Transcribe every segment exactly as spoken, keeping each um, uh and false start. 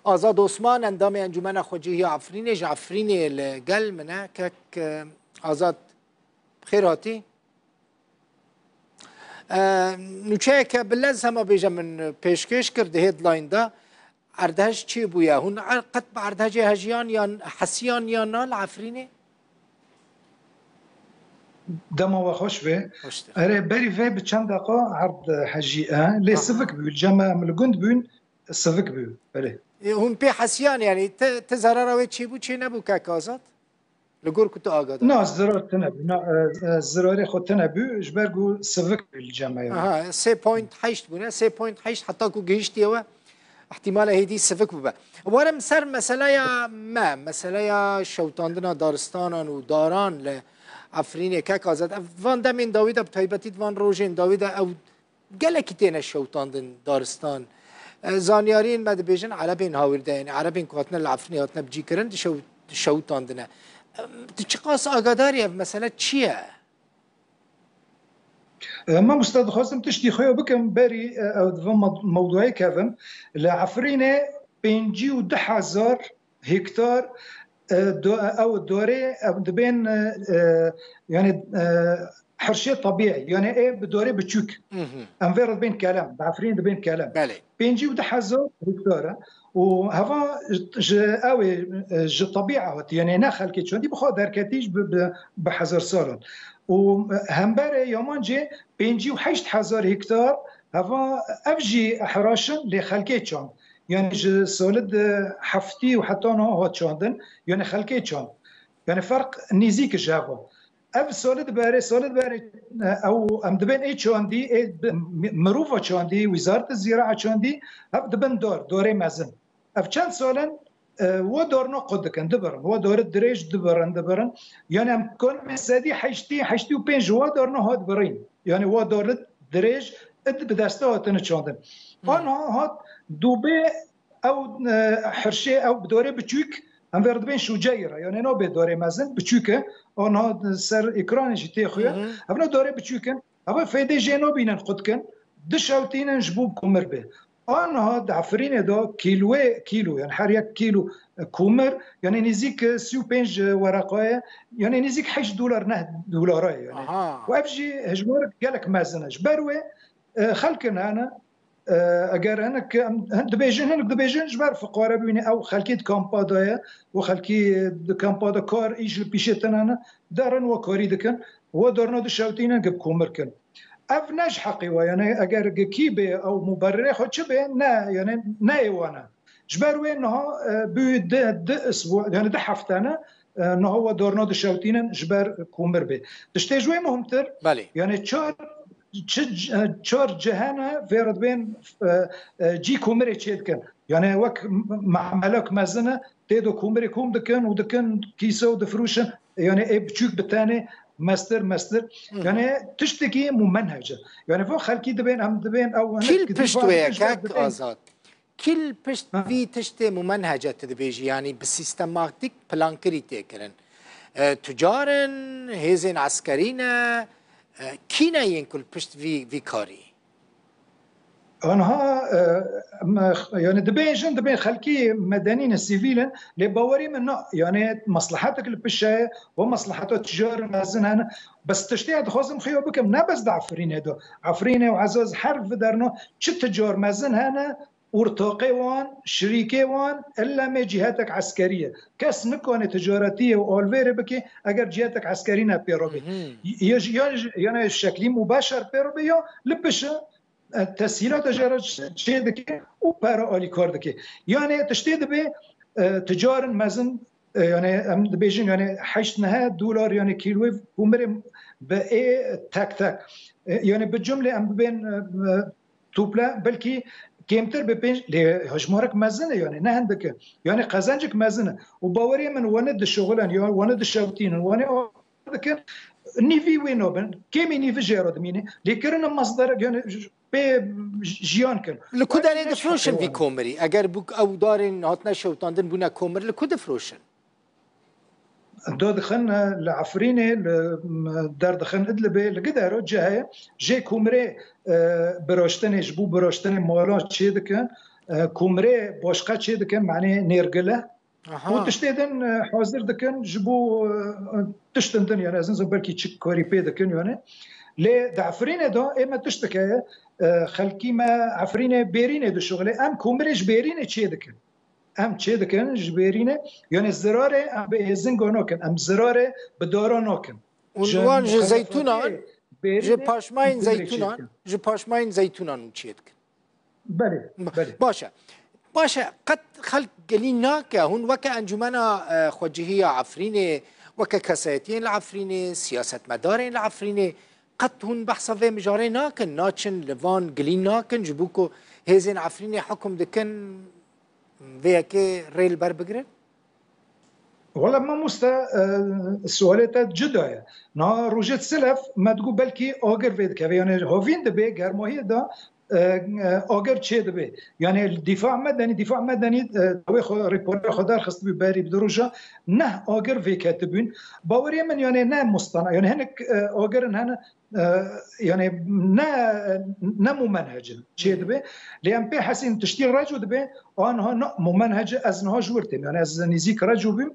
Azad Osman, endamê Encûmena Xwecihî ya Efrînê, ji Efrînê li gel min e. Kek, e, Azad, bi xêr hatî. E, nûçeyeke bi lez hema bêje min pêşkêş kir di headline de. Erdhej çê bûye? Hûn er-, qet bi erdhejê hejiyan yan hesiyan yan na li Efrînê? Dema we xweş be. Xweştir. Erê, berî vê bi çend deqa erd hejî e. Lê Aha. sivik bû. Cem em li gund bûn, sivik bû. Belê. E, hûn pê hesiyan, yanî ti, ti zerara wê çêbû çê nebû, kek Azad? Li gor ku tu agadar. Na, zirar tune bû. Na, e, e, zirarê xwe tune bû. Ji ber ku sivik bû li cem me, yanî. Aha, sê point heşt bûne. Sê point heşt heta ku gihiştiye we, ihtimale hêdî sivik bibe. Werim ser meseleya me, meseleya şewtandina daristanan û daran li Efrînê, kek Azad. Ev van demên dawî de, bi taybetî di van rojên dawî de ew gelekî têne şewtandin daristan. E, zanyariyên me dibêjin erebên hawîrdeyên, erebên ku hatine li Efrînê hatine bicîkirin, dişew-, dişewtandine. E, tu çiqas agadar î, ev mesele çi ye? E, mamoste, dixwazim tiştî xwe bikim, berî, e, ew di van mewdûyê kevim. Li Efrînê pêncî û du hezar hektar, e, do-, ew dorê, ew dibên, e, e, yani, e, hirşê tebîî, yani ê bi dorê biçûk. Mhm. Em vê re dibên kelem, bi Efrînê dibên kelem. Belê. Pêncî û du hezar hektar e. Û heva ji ew ê, e, ji tebîî hatî, yani ne xelkê çandî, bi xwe derketî ji bi, bi, bi hezar salan. Û, e, hemberê Yamancê pêncî û heşt hezar hektar, heva ev jî heraşin lê xelkê çand. Yani ji solid heftî û heta niha hat çandin, yani xelkê çand. Yani ferq nêzîk ji hev e. Ev solid berê, solid berê, e, ew em dibên ê çandî, ê bi-, mi-, mirova çandî, Wizareta Zîraa çandî, ev dibin dor, dorê mezin. Ev çend sal in, e, wa dorna qut dikin, dibirin. Wa dori dirêj dibirin, dibirin. Yani em konimê sedî heştî, heştî û pênc ji wa dorna hat birîn. Yani wa dori dirêj id bi desta hatine çandin. Hmm. Anha hat dûbê ew, e, hirşê ew bi dorê biçûk, em vê re dibên şûceyî re. Yani nabê dorê mezin, biçûk e. Anha ser ekranê jî tê xuye. Hı hı. Ev ne dorê biçûk in. Ev fêdê jê nabînin qut kin. Dişewtînin ji bo komir bê. Anha di Efrînê de kîloyê, kîlo, yani her yek kîlo, e, komir, yani nêzîk, e, sî û pênc wereqa ye, yani nêzîk heşt dolar, neh dolara ye yani. Aha. Û ev jî hejmarek gelek mezin e. Ji ber wê, e, xelkin hene, e, eger hinek, em, hin dibêjin, hinek dibêjin ji ber fiqare bûyîne, ew xelkî di kampa de ye, û xelkî di kampa de kar, îş li pîşê tine ne, derin we karî dikin, we dorna dişewtînin gi komir kin. Ev ne ji heqê we, yani eger gi kî bê ew muberrê xwe çi bê, ne, yani ne ê wan e. Ji ber wê niha, e, bû di, di isbû, yani di hefte ne, e, niha we dorna dişewtînin ji ber komir bê. Tiştê ji wê muhimtir, Belê. yani çar, çi, e, çar cihene vê re dibên, e, e, cî komirê çê dikin. Yani wek m-, memelek mezin e, tê de komirê kom dikin û dikin kîse û difirûşin, yani ê biçûk bi tenê mestir, mestir. Hı. Yani tiştekî mumenhec e. Yani vo xelkî dibên, em dibên, ew hinek Kîl pişt wê ye, kek Azad? Kîl pişt Ha. vî tiştê mumenhece tu dibêjî, yani bi sîstematîk plankirî tê kirin. E, tucar in, hêzên eskerî ne, e, kî ne yên ku li pişt vî, vî karî? Anha, e, me, yani dibêjin, dibên xelkî medenî ne, sivîl in, lê bawerî min na, yani meslehetek li pişe ye, we mesleheta ticar mezin hene. Bes tiştê ez dixwazim xuya bikim, ne bes di Efrînê de. Efrînê û Ezaz her vi derna çi ticar mezin hene, ortaqê wan, şirîkê wan, illa me cîhetek eskerî ye. Kes nikane ticaretiyê û alvêrê bike eger cîhetek eskerî ne pê re be. Mhm. Ya, ya, ya şeklî mubeşer pê re be ya li pişe, e, tesîlata jê re çê dike û pere alîkar dike. Yani tiştê dibe, e, ticarên mezin, e, yani em dibêjin yani heşt neh dolar yani kîloyê komirê bi ê tek tek. E, yani bi cumlê em bibên, e, e, tuple belkî kêmtir bi pênc, lê hejmarek mezin e yani ne hindik e. Yani qezencek mezin e. Û baweriyê min wane dişuxilen ya wane dişewtînin, wane dikin, nîvî wê nabin, kêmî nîvî jê re dimîne. Lê kirine masderek, yani pê jiyan kin. Li ku derê difroşin vî komirî? Eger bûk ew darên hatine şewtandin bûne komir, li ku difroşin? Dadixin, e, li Efrînê, li, m, derdixin Idlibê, li gidero cihê jê komirê, e, biraştinê, ji bo biraştinê mala çê dikin. e, kûmirê başqa çê dikin, manê nêrgile. Aha. Û tiştê din, e, hazir dikin ji bo, e, tiştin din, yani ez nizim belkî çi karî pê dikin, yani. Lê di Efrînê de ê me tiştik heye, e, xelkî me Efrînê bêrînê dişuxile, em kûmirê ji bêrînê çê dikin. Em çê dikin ji bêrînê, yani zirarê em bi êzinga nakin, em zirarê bi dara nakin. Û wan ji zeytûnan, ji paşmayên zeytûnan, ji paşmayên zeytûnan û çê dikin. Belê, belê. Baş e. Baş e, qet xelk gilî nake. Hûn weke Encûmena, e, Xwecihî ya Efrînê, weke kesayetiyên li Efrînê, siyasetmedarên li Efrînê, qet hûn behsa vê mijarê nakin, naçin li van gilî nakin, ji bo ku hêzên Efrînê hukm dikin, vê yekê rê li ber bigirin? Wala mamoste, e, sualê te cuda ye. Niha rojê Silef me digot belkî agir vê dikeve. Yani havîn dibe, germahiyê de, e, e, agir çê dibe. Yani dîfa medenî, dîfa medenî, e, wê xwe rêporê xwe derxistibû berî bi du roja neh agir vê ketibûn. Baweriyê min yani ne mustana. Yani hinek, e, agir in hene, e, yani ne, ne mumenhec in çê dibe. Lê em pê hesîn tiştî reco dibe, a niha na mumenhec e, ez niha ji wir têm. Yani ez nêzîk reco bûm,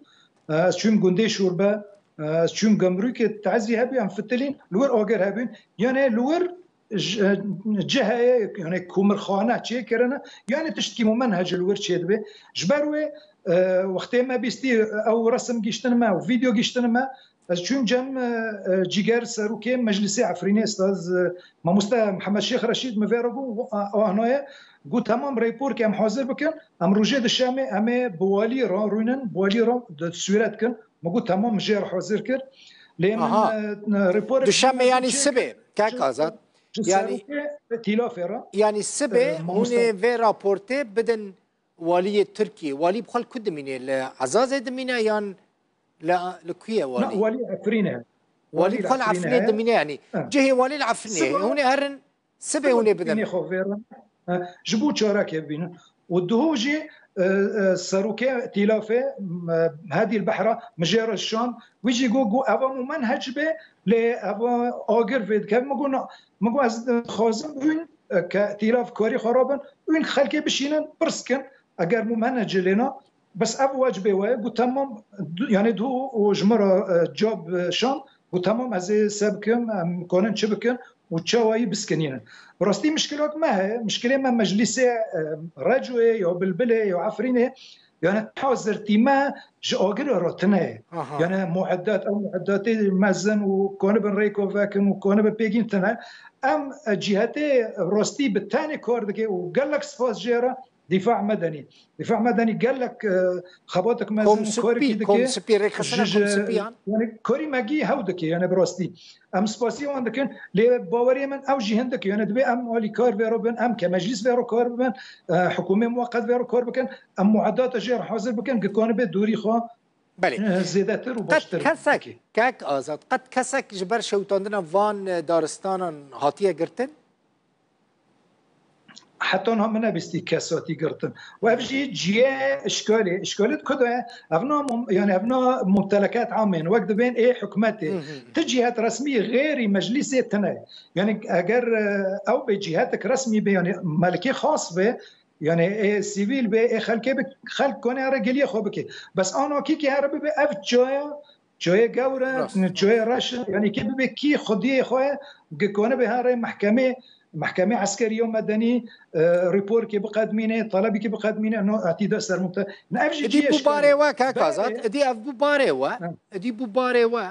e, ez çûm gundê şorbe, e, ez çûm gemrûkê tezî hebû, em fitilîn, li wir agir hebûn. Yani li wir ji-, cih heye, yani komirxane çêkirine, yani tiştkî mumenhec li wir çê dibe. Ji ber wê, e, wextê me bîstî ew resim giştin me, ew vîdeo giştin me, ez çûm cem, e, e, Cîger Serokê Meclisê Efrînê, Estaz, e, Mamoste Mihemed Şêx Reşîd, min vê re got, a-, ahnaye, got, temam, rêporkê em hazir bikin, em rojê di Şemê, em ê bi walî re rûnin, bi walî re di sûret kin. Min got, temam, min jê re hazir kir. Lê min, aha, e, rêporek Duşemê, yanî çêkir, sibê, kek Azad. Ji, ji yani, serokê tîlafê re, yani sibê, e, hûn ê vê raportê bidin waliyê Tirkiyê. Walî bi xwe li ku dimîne? Li Ezazê dimîne yan li, li ku ye walî? Na, walî Efrîn e. Walî bi xwe li Efrînê dimîne, yanî cihê walî li Efrînê. Hûn ê herin sibê hûn ê bidin. Xwe vêrin, e, ji bo çarekê bibînin. Û duhû jî, e, e, serokê tîlafê, e, Hedî Behra, min jê re şand. Wî jî got, got, eva mumenhec be, lê eva agir vê dikeve. Min got, na, min got, ez dixwazim hûn, e, ke tîlaf karî xwe rabin, hûn xelkê bişînin, pirs kin, eger mumenhec lê na, bes ev wecibê we ye. Got, temam, du-, yani du û ji min re, e, cab, e, şand. Got, temam, ez ê se bikim, em konin çi bikin û çawayî biskinînin. Bi rastî mişkilok me heye. Mişkilê me meclîsê, e, Recoyê ya Bilbilê ya Efrînê, yani hazirtî me ji agirê re tune ye. Aha. Yani mueddat, ew mueddatê mezin û konibin rêko vekin û konibin pêgîn tune. Em, e, cîhetê rastî bi tenê kar dike û gelek spas jê re. Dîfa medenî. Dîfa medenî gelek, e, xebatek mezin, Komsipî, karekî dike. Komsipî, rêkxistina Ji, ji, Komsipiyan. Yani karî me gî hew dike, yani bi rastî. Em spasî wan dikin, lê baweriyê min ew jî hindik, yani divê em alîkar vê re bin, em ke meclîs vê re kar bibin, e, hikûmê muweqet vê re kar bikin, em muedata jê re hazir bikin, gikanibe dûrî xwe, belê, e, zêdetir û baştir bike. Kek Azad, qet kesek ji ber şewitandina van, e, daristanan hatiye girtin? Heta niha min nebîstî kes hatî girtin. Û ev jî cihê îşkalê. Îşkalê di ku de ye? Evna mum-, yani evna mumtelekat amên, wek dibên ê hikûmetê. Hı hı. Ti cihet resmî xêrî meclîsê tine. Yani eger, e, ew bê cihetek resmî bê, yani melikê xas bê, yani ê sivîl bê, ê xelkê bi xelk konê here giliyê xwe bike. Bes ana kîkî here bibe ev çaya Çoyê gewr e, çoyê reş e, yani kê bibe kî xwediyê xwe ye, gikone be herê mehkemê, mehkemê eskerî yo medenî, e, rîporkê biqedmîne, telebîkê biqedmîne, no etî de ser mumte-, ne ev jî Edî bû barê we, kek Azad, edî ev bû barê we, edî bû barê we,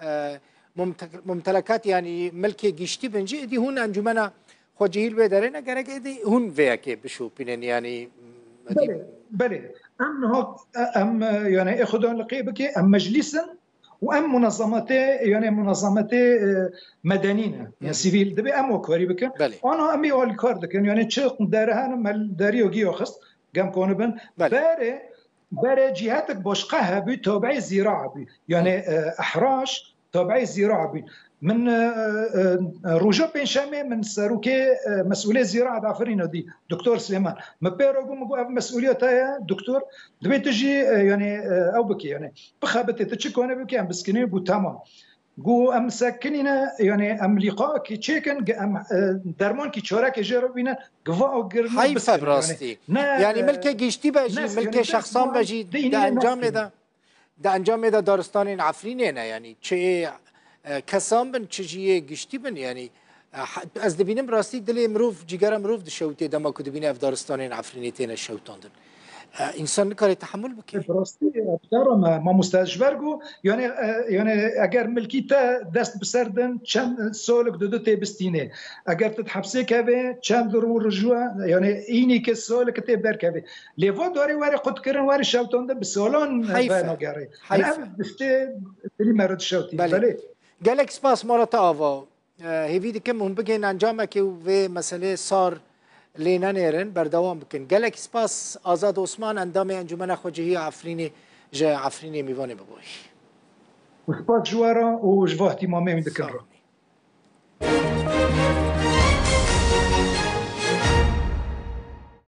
e, mumte-, mumtelekat, yani milkê giştî bin jî, edî hûn encûmena xwecihî li wê derê ne, gerek edî hûn vê yekê bişopînin, yani, edî Belê, belê. Em niha, em, e, yani, ê Xudan li qê bike, em meclîs in û em munezemetê, yani, munezemetê, e, medenî ne, yani, sivîl. Dibê em wekarî bikin. Belê. Ana em ê alîkar dikin, yani, çi dere hene, me derî yo giyo xist, gem konibin. Belê. Berê, berê cîhetek başqa hebû, tabiê zîra hebû. Yani, e, ehraş, tabiê zîra bûn. Min, e, e, e, roja pêncşemê min serokê, e, mesûlê zîra di Efrînê dî, Doktor Silêman. Min pê re got, min got, ev mesûliya te ye, doktor, divê tu jî, e, yani, e, ew bikî, yani, bixebitê, tu çi kane bikî, em biskinî, got, tamam. Got em sekinîne, yani em lîqakî çêkin, em e, dermankî çarekê jê re bîne, giva girne. Heyf e bi rastî. Yani milkê giştî be jî, milkê şexsan be jî, di encamê de, di encamê de daristanên Efrînê ne, yani çi e, kesan bin, çi jî yê giştî bin, yani e, ez dibînim rastî dilê mirov, cîgera mirov dişewitê dema ku dibîne ev daristanên Efrînê têne şewtandin. E, însan nikare tehemul bike. Bi rastî, e, bidara me, mamoste, ji ber ku, yani, e, yani eger milkî te dest bi ser din, çend solik didu tê bistînê. Eger tu di hepsê kevê, çend rû rijû, yani înî ki solik tê berkevê. Lê va darê were qutkirin, were şewtandin, bi solan venagerê. Heyf e. Ev tiştê dilî me re dişewtî. Belê. Gelek spas, Marata Ava. E, hêvî dikim hûn bigihên encamekê û vê meselê sar lê nenêrin, berdewam bikin. Gelek spas Azad Osman, endamê Encûmena Xwecihî ya Efrînê, ji Efrînê mîvanê me bûyî. Spas ji we re û ji va îhtîmamê wî dikim re.